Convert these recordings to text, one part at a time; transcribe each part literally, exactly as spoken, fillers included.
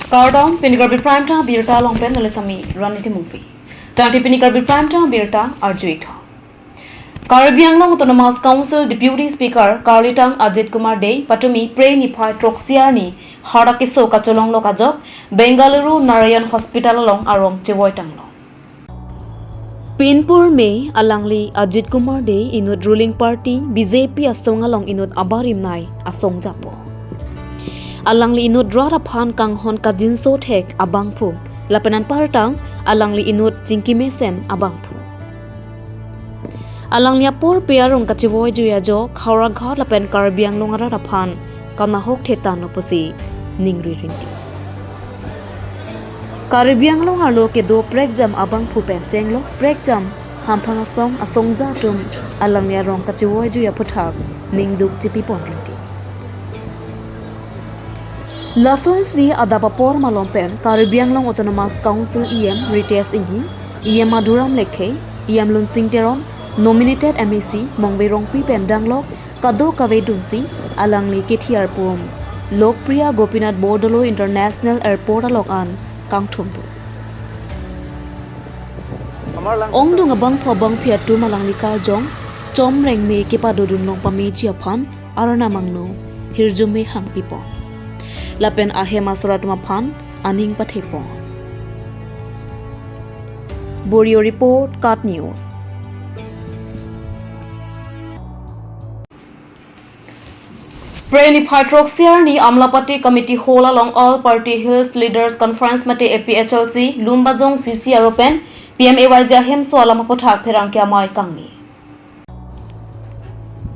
Kardom, pini Karbi Prime Time birta along pen neli sami Rani Timungpi. Tangte pini Karbi Prime Time birta arju-ik tha. Karbi Anglong Autonomous Council Deputy Speaker karlitang Ajit Kumar Dey patumi Phre niphai throksi arni hadak keso kacholonglok ajok Bengaluru Narayan Hospital along arom chevoi tanglo. Pinpur May alangli Ajit Kumar Dey inut ruling party B J P asong along inut abarim nei asong japo. Alangli inut rat aphan kanghon kajinso thek abangphu lapen anpartang alangli inut chingki mesen abangphu. Alangli apor pe arong kachevoi jui ajok Howraghat lapen Karbi Anglong arat aphan kanahok thetan pusi ningri rinti. Karbi Anglong arlo kedo prekjam abangphu pen chenglo prekjam hamphang asong asongja atum alangli arong kachevoi jui aphuthak ningduk chipipon rinti. Lasonsi adap apor malom pen Karbi Anglong Autonomous Council E M Ritesh Enghee, E M Madhuram Lekthe, E M Lunsing Teron, nominated M A C Mongve Rongpi pen danglok kadokave dunsi alangli kethiar pum Lokpriya Gopinath Bordoloi International Airport along an kangthum do. Ongdung abangphu abangphi atum alangli karjong chomreng me kepadodun long pameji aphan arnam angno hirjume hangpipon lapen ahem asor atum aphan aning pathepon. Bureau Report, KAT News. Phre niphai throksi arni Amlapati Committee Hall along All Party Hills Leaders Conference mate A P H L C Lumbajong C C aro pen P M A Y G ahemso alam aphuthak pherangke amei kangni.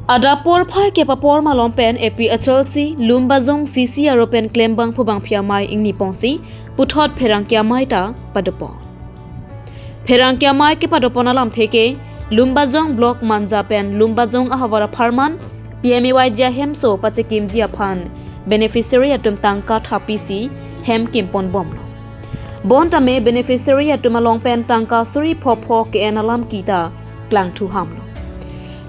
Adap porphai kep apor malom pen A P H L C Lumbajong C C aro pen klembangphu bangphi amei ingniponsi puthot pherangke amei ta padopon. Pherangke amei kepadopon alamthe ke Lumbajong Block Manja pen Lumbajong ahavar apharman P M A Y G ahemso pachekimji aphan beneficiary atum tangka thapisi hem kimponbomlo. Bonta me beneficiary atum along pen tangka suri phopho ke-en alam kita klangthu hamlo.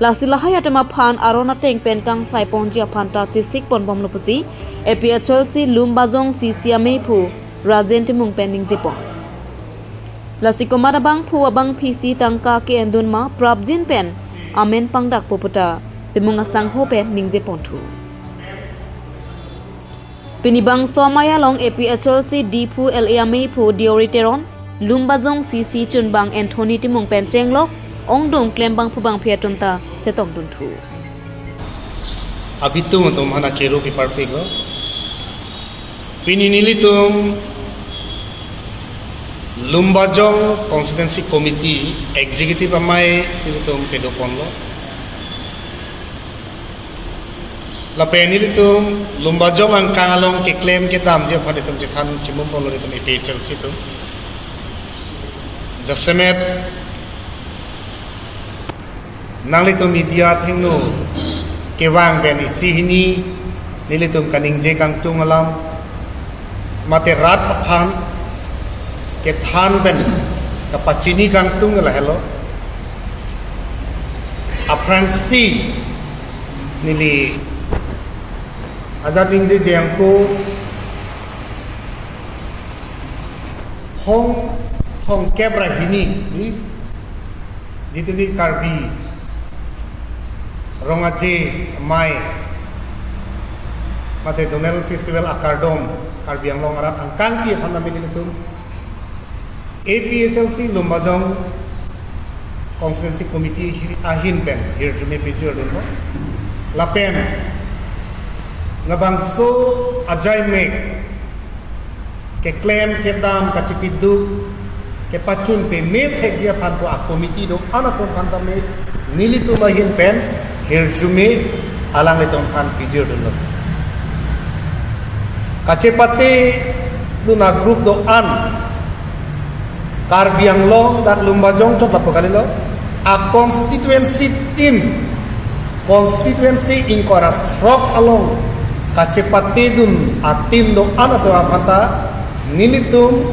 Lasi lahai atum aphan aron ateng pen kangsaiponji aphan ta chesikponbomlo pusi A P H L C Lumbajong C C ameiphu Rajen Timung pen ningjepon. Lasi komat abangphu abangphisi tangka ke-endun ma prapjin pen amen pangdakpo puta Timung asangho pen ningjeponthu. Pini bangso amei along A P H L C Diphu L A ameiphu Deori Teron, Lumbajong C C chunbang Anthony Timung pen chenglok ongdung klembangphu bangphi atum ta chetongdunthu. Abitung atum hana kero piparpiklo. Pini nelitum Lumbajong Constituency Committee Executive amei nelitum kedoponlo. Lapen nelitum Lumbajong angkang along keklem kedamji aphan itum chethan chimumponlo itum A P H L C atum. Jasemet nanglitum media athengno kevang pen isi hini nelitum kaningje kangtung alam mate rat aphan kethan pen kapachini kangtung lahelo. Aphrangsi neli ajat ningje jengko hong thongkep ra hini, jitu ni Karbi Rong Aje Amei mate Zonal Festival akardom Karbi Anglong arat angkangpi aphan nami nelitum A P H L C Lumbajong Constituency Committee hi-, ahin pen hirjume pejor dunlo. Lapen labangso ajaimek keklem kedam kachipiduk kepachun peme thekji aphan pu a-committee do-an atum aphan tame nelitum ahin pen hirjume alanglitum aphan pejor dunlo. Kachepate dun a-group do-an Karbi Anglong dak Lumbajong chot lapu kalilo, a-constituency tin, constituency ingkoi ra throk along kachepate dun a-team do-an atum aphan ta nelitum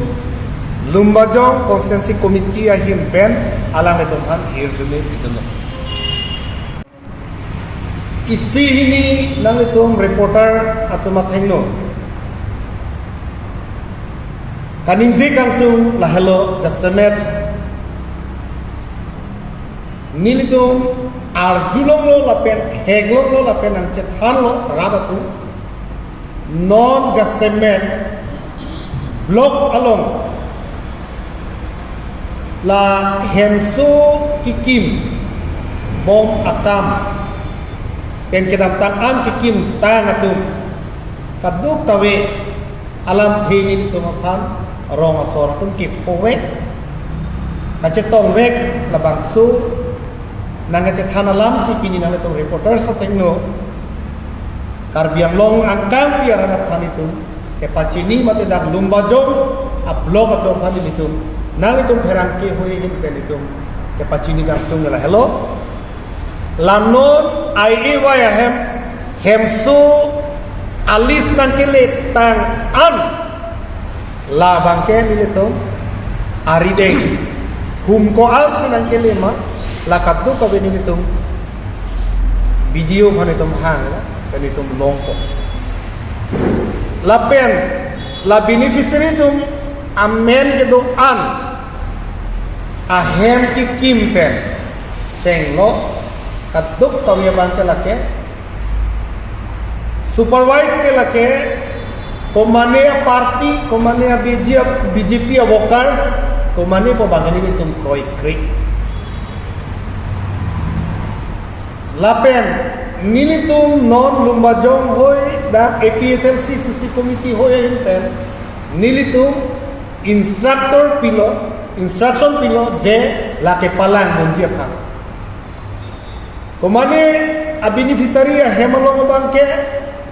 Lumbajong Constituency Committee ahin pen alanglitum aphan hirjume pidunlo. Isi hini nanglitum reporter atum athengno Kaningje kangtung lahelo, jasemet nelitum arjulonglo lapen theklonglo lapen nangchethanlo rat atum. Non jasemet block along la hemso kekim bom akam pen kedamtang an kekimtang atum kadokave alamthe nelitum aphan rong asor atum kephovek, kachetongvek, labangso nangkachethan alamsi pini nanglitum reporters atengno Karbi Anglong angkangpi arat aphan itum kepachini mate dak Lumbajong a-block atum aphan ilitum nanglitum pherangke hoi ahin pen itum kepachini kangtung lahelo. La non I A Y ahem hemso a-list nangkeletang an labangke nelitum arideng hum ko-an si nangkele ma, la kadokave nelitum B D O aphan itum hang, pen itum longpo. Lapen la beneficiary atum amen kedo-an ahem kekim pen chenglo, kadokave abangke lake supervise ke lake komane a-party, komane a-B J P, B J P a-workers, komane pu abangke nelitum kroikre. Lapen nelitum non Lumbajong hoi dak A P H L C C C committee hoi ahin pen nelitum instructor pilo, instruction pilo je lake palangdunji aphan. Komane a-beneficiary ahem along abangke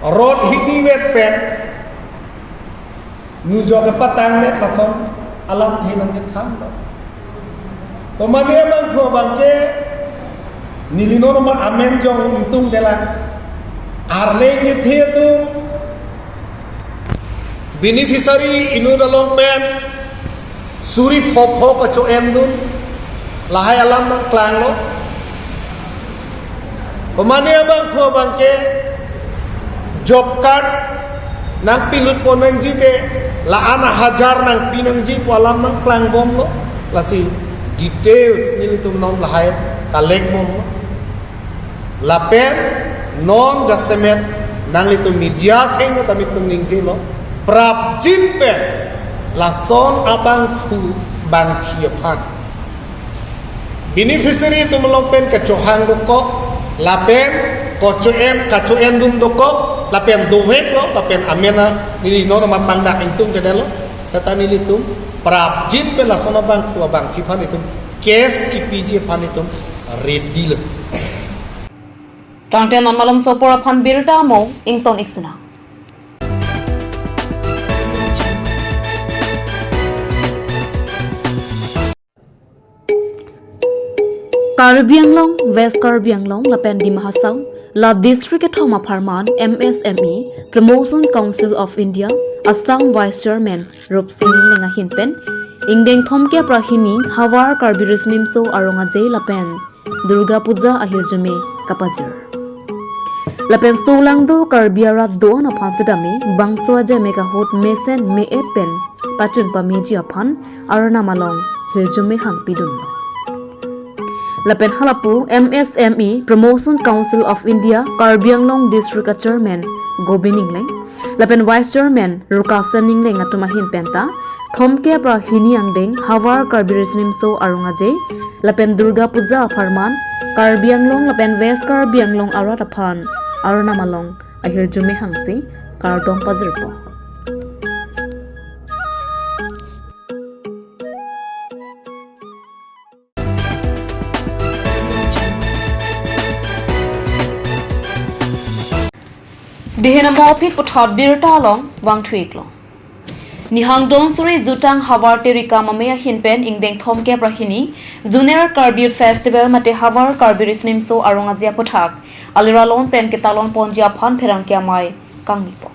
rot hinivet pen nujok kepatangdet lason alamthe nangchethanlo. Komane abangphu abangke neli non ma amen jong ingtungdelang. Arleng kethe atum beneficiary inut along pen suri phopho kacho-endun lahai alam nangklanglo. Komane abangphu abangke job card nangpilut pon nangji te la-an hajar nangpi nangji pu alam nangklangbomlo. Lasi details nelitum non lahai collect bomlo. Lapen non jasemet nanglitum media athengno tame itum ningjelo, prapjin pen lason abangphu bangphi aphan beneficiary atum along pen kachohang dokok, lapen kacho-en, kacho-endun dokok, lapen doveklo, lapen amen a neli non ma pangdak ingtungdedetlo, seta nelitum prapjin pen lason abangphu abangphi aphan itum case kipiji aphan itum ready lo. Tangte non malomso apor aphan birta amo ington ik sinang. Karbi Anglong, West Karbi Anglong lapen Dima Hasao, la district kethom apharman M S M E Promotion Council of India, Assam Vice Chairman Rupsing Engleng ahin pen ingdeng thomkep ra hini Havar Karbi Riso Nimso Arong Aje lapen Durga Puja ahirjume kapajir. Lapen solangdo Karbi arat do-an aphan setame bangso ajeme kahut mesen me-et pen pachun pameji aphan arnam along hirjume hangpidunlo. Lapen halapu M S M E Promotion Council of India Karbi Anglong District a-Chairman Gobin Engleng lapen Vice Chairman Rukasen Engleng atum ahin penta thomkep ra hini angdeng Havar Karbi Riso Nimso Arong Aje lapen Durga Puja apharman Karbi Anglong lapen West Karbi Anglong arat aphan arnam along ahirjume hangsi kardom pajirpo. Dihin amo aphi puthot birta along vangthuiklo. Nihang Donsuri Jutang Havar Terika Mamei ahin pen ingdeng thomkep ra hini Junior Karbi Festival mate Havar Karbi Riso Nimso Arong Aje aputhak aliralon pen ketalon ponji aphan pherangke amei kangnipo.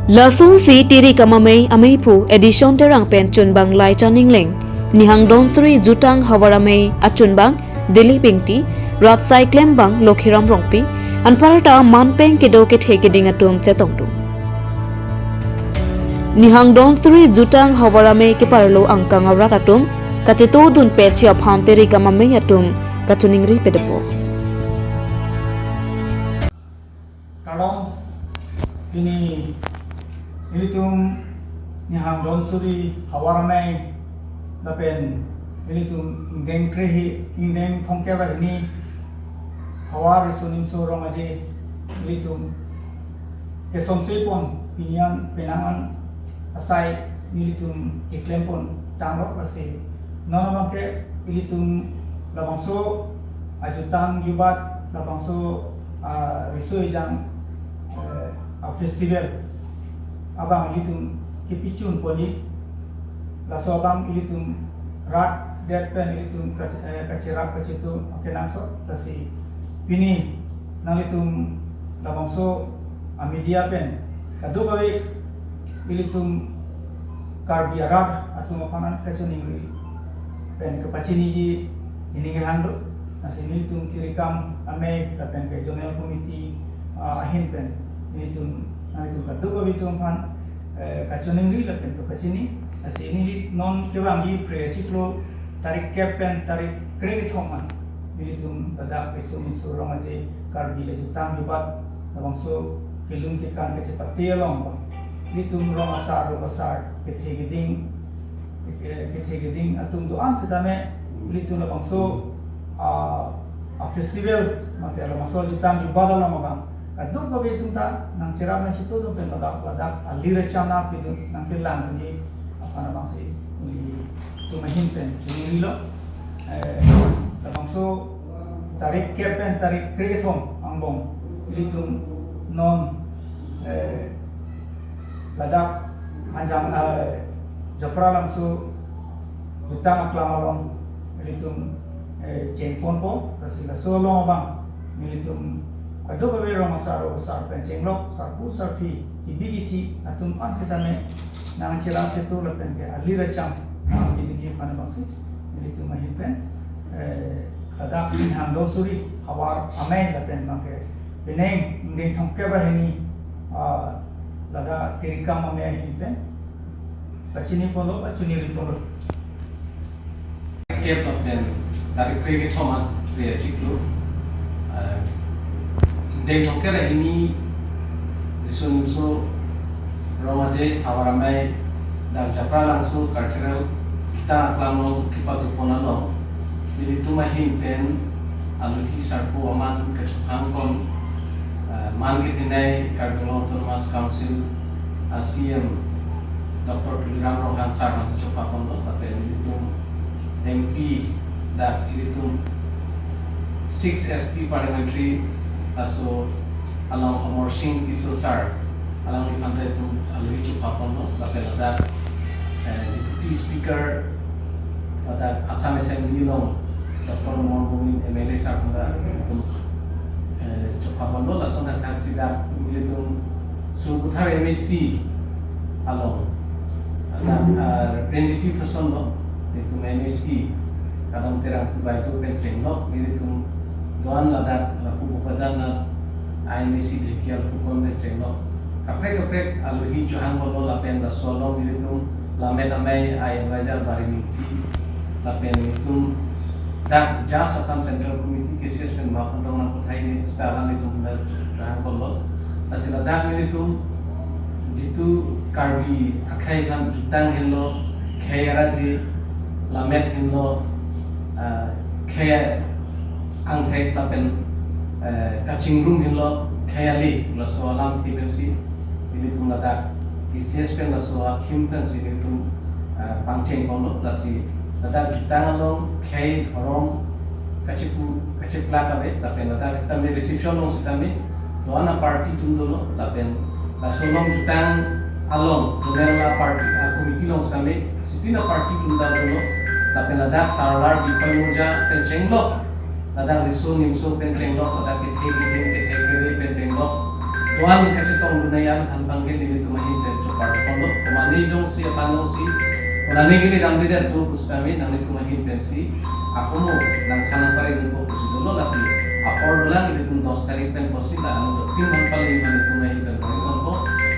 Lasonsi Terika Mamei ameiphu Edison Terang pen chunbang Laichan Engleng, Nihang Donsuri Jutang Havar Amei achunbang Dilip Ingti, rat sai klembang Lokhiram Rongpi, anparta manpeng kedo kethe keding atum chetongdun. Nihang Donsuri Jutang Havar Amei keparlo angkang arat atum kachetongdun petji aphan Terikam Amei atum kachiningri pedepo. Kardom, pini nelitum Nihang Donsuri Havar Amei lapen nelitum ingdeng krehi, ingdeng thomkep ra hini Havar Riso Nimso Rong Aje nelitum kesonse pon pini an penang an asai nelitum keklem pon tanglo, lasi non abang ke ilitum labangso ajutang jubat, labangso a riso ejang, eh, a festival abang ilitum kepichun ponji, laso abang ilitum rat det pen ilitum kach-, eh, kacherap kachetu kenangsot, lasi pini nanglitum labangso a media pen kadokave ilitum Karbi arat atum aphan an kachiningri pen kapachiniji hini kehang do. Lasi nelitum Terikam Amei lapen ke zonal committee, ah, ahin pen nelitum, nanglitum kadokave atum aphan, eh, kachiningri lapen kapachini. Lasi neli non kevangji phre achiklo tarik kep pen tarik krekethom an nelitum ladak Riso Nimso Rong Aje Karbi ajutang jubat labangso kelun kekan kachepate along abang nelitum rong asar, rong asar, kethe keding, ke-, kethe keding atum do-an setame nelitum labangso, ah, a festival mate labangso ajutang jubat along abang kadokave atum ta nangcherap nangchetongdun pen ladak, ladak alir acham nangpidun nangkelangdunji aphan abangsi nelitum ahin pen chiningrilo. Eh, labangso tarik kep pen tarik krekethom angbong ilitum non, eh, ladak Hanjang, eh, Japra Langso jutang aklam along ilitum, eh, chengponpo, lasi laso along abang nelitum kadokave rong asar, rong asar pen chenglok, sarpo sarpi, kebi kethe atum an setame nangcherap chetu lapen ke alir acham nangpidunji aphan abangsi nelitum ahin pen, eh, ladak Nihang Donsuri Havar Amei lapen abang ke penang ingdeng thomkep ra hini, ah, ladak Terikam Amei ahin pen pachini ponlo, pachiningri ponlo. Kep lapen tarik krekethom an phre achiklo, ah, ingdeng thomkep ra hini Riso Nimso Rong Aje Havar Amei dak Japra Langso Cultural jutang aklam along kepatupon along nelitum ahin pen alohi sarpo aman kachophang pon, ah, man kethenei Karbi Anglong Autonomous Council a C E M Doctor Tuliram Ronghang sir aphansi chopha ponlo, lapen nelitum M P dak ilitum six S T parliamentary laso along Amarsing Tisso sir alangliphan ta itum alohi chopha ponlo, lapen ladak, eh, Deputy Speaker ladak Assam Assembly along Doctor Mohan Momin M L A sir aphan ta itum, eh, chopha ponlo, lason thakthak si dak ilitum Sarupathar M A C along ladak, ah, representative ason lo, itum M A C Kadam Terang Kubai tu pen chenglok, nelitum do-an ladak lapu Bokajan na I M A C Dhekal Pukon pen chenglok. Kaprek kaprek alohi chohang ponlo lapen laso along nelitum Lammet Amei a advisor Barimingti lapen nelitum dak J A S aphan Central Committee K C S pen ma pantong nangpathai ni seta alanglitum dak chohang ponlo. Lasi ladak nelitum jitu Karbi akhei aphan jutang henlo, khei araji, lammet henlo, ah, khei angthek lapen, eh, kachingrum henlo, khei ali, laso alamthe pensi nelitum ladak K C S pen laso athim pensi nelitum, eh, pangcheng ponlo, lasi ladak jutang along khei dhorom kachepu kacheplak ave, lapen ladak sitame reception along sitame do-an aparty atum dolo, lapen laso along jutang along zonal aparty, ah, committee along sitame sitin aparty atum ta dolo, lapen ladak Sarlar Bikhoi Mouza pen chenglok, ladak Riso Nimso pen chenglok, ladak kethe kehim kethe kere pen chenglok, do-an kachetongdun an aphan abang ke nelitum ahin pen chopar ponlo, komane jongsi aphan jongsi konane kiri damdedet do pu sitame nanglitum ahin pensi akomo nangthan nangpari nungpo pusi dolo, lasi apor dolang ilitum dos tarik pen pusi la anu tim nangpali nanglitum ahin pen pari ponpo,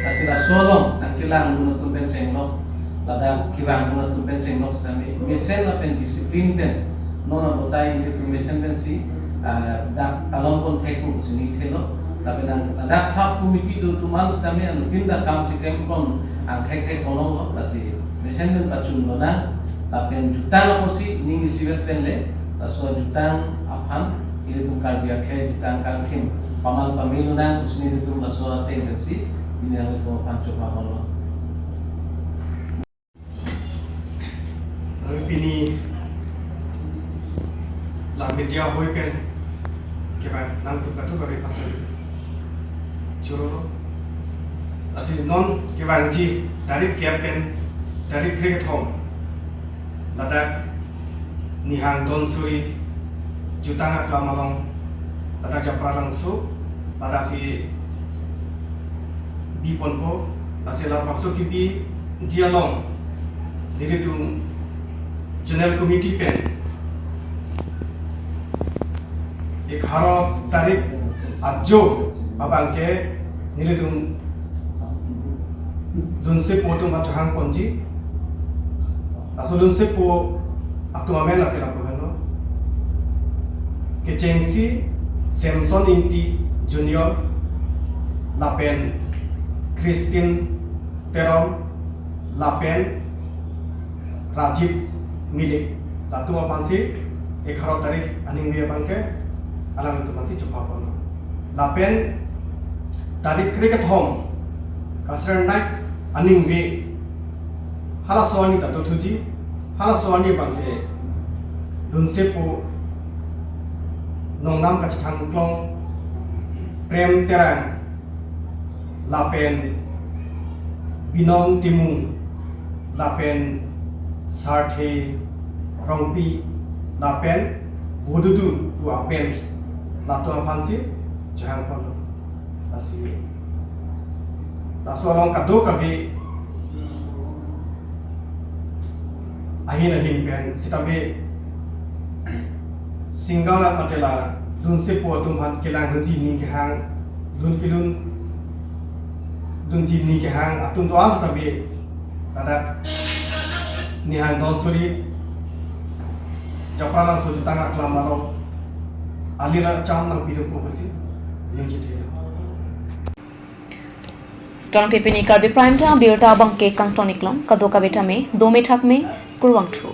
lasi laso along nang Kelang dun atum pen chenglok, ladak kevang dun atum pen chenglok sitame mesen lapen discipline pen non abotai ilitum mesen pensi, ah, dak talon pon thek pu sini thelo. Lapen ang ladak sub committee do atum an sitame anuttin dak kam chikrem pon angthek thek ponlonglo, lasi mesen pen pachun lonang, lapen jutang apotsi ning isivet pen le, laso jutang aphan ilitum Karbi akhei jutang kangthim paman pame lonang pu sini ilitum laso ateng pensi pini nanglitum aphan chopha ponlo. Kami pini la media hoi pen kevang nangtum katu kave pasal churolo. Lasi non kevangji tarik kep pen tarik krekethom ladak Nihang Donsuri jutang aklam along ladak Japralangso ladak si bi ponpo, lasi labangso kebiji along nelitum Zonal Committee pen egharo tarik ajo abangke nelitum lunsepo atum aphan chohang ponji. Laso lunsepo atum amen lake lapu henlo. Kechengsi Samson Ingti Junior, lapen Christine Teron, lapen Rajiv Milik. Latum aphansi egharo tarik aningve abangke alanglitum aphansi chopha ponlo. Lapen tarik krekethom Cultural Night aningve halaso arni ta dothuji, halaso arni abangke lunsepo nongnam kachethang klong Prem Terang lapen Binong Timung lapen Sarthe Rongpi lapen Vodudu pu a-band latum aphansi chohang ponlo. Lasi laso along kadokave ahin ahin pen sitame singer mate la lunsepo atum aphan kelang dunji ning kehang, lun kelun dunji ning kehang atum do-an sitame ladak Nihang Donsuri Japralangso jutang aklam along alila cham nangpidunpo pusi ningje thelo. Tangte pini Karbi Prime Time abirta abangke kangton-iklong, kadokave tame dome thakme, kurvangthu.